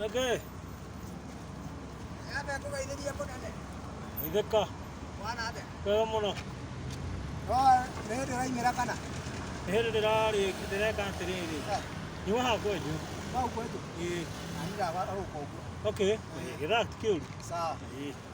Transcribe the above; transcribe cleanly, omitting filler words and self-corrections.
Nake Nyambe ngũgeithĩrie mũnene. Itheka. Wana atĩa? Wega mũno. No nĩ hĩndĩ ũraimĩra kana? Nĩ hĩndĩ ndĩrarĩ ndĩreka atĩrĩrĩ. Nyuma haha kwenyu. Hau kwenyu? Ĩĩ. Na niĩ ndagũka ũguo. Okay. Gĩthaa ti kĩũru. Sawa. Ĩĩ.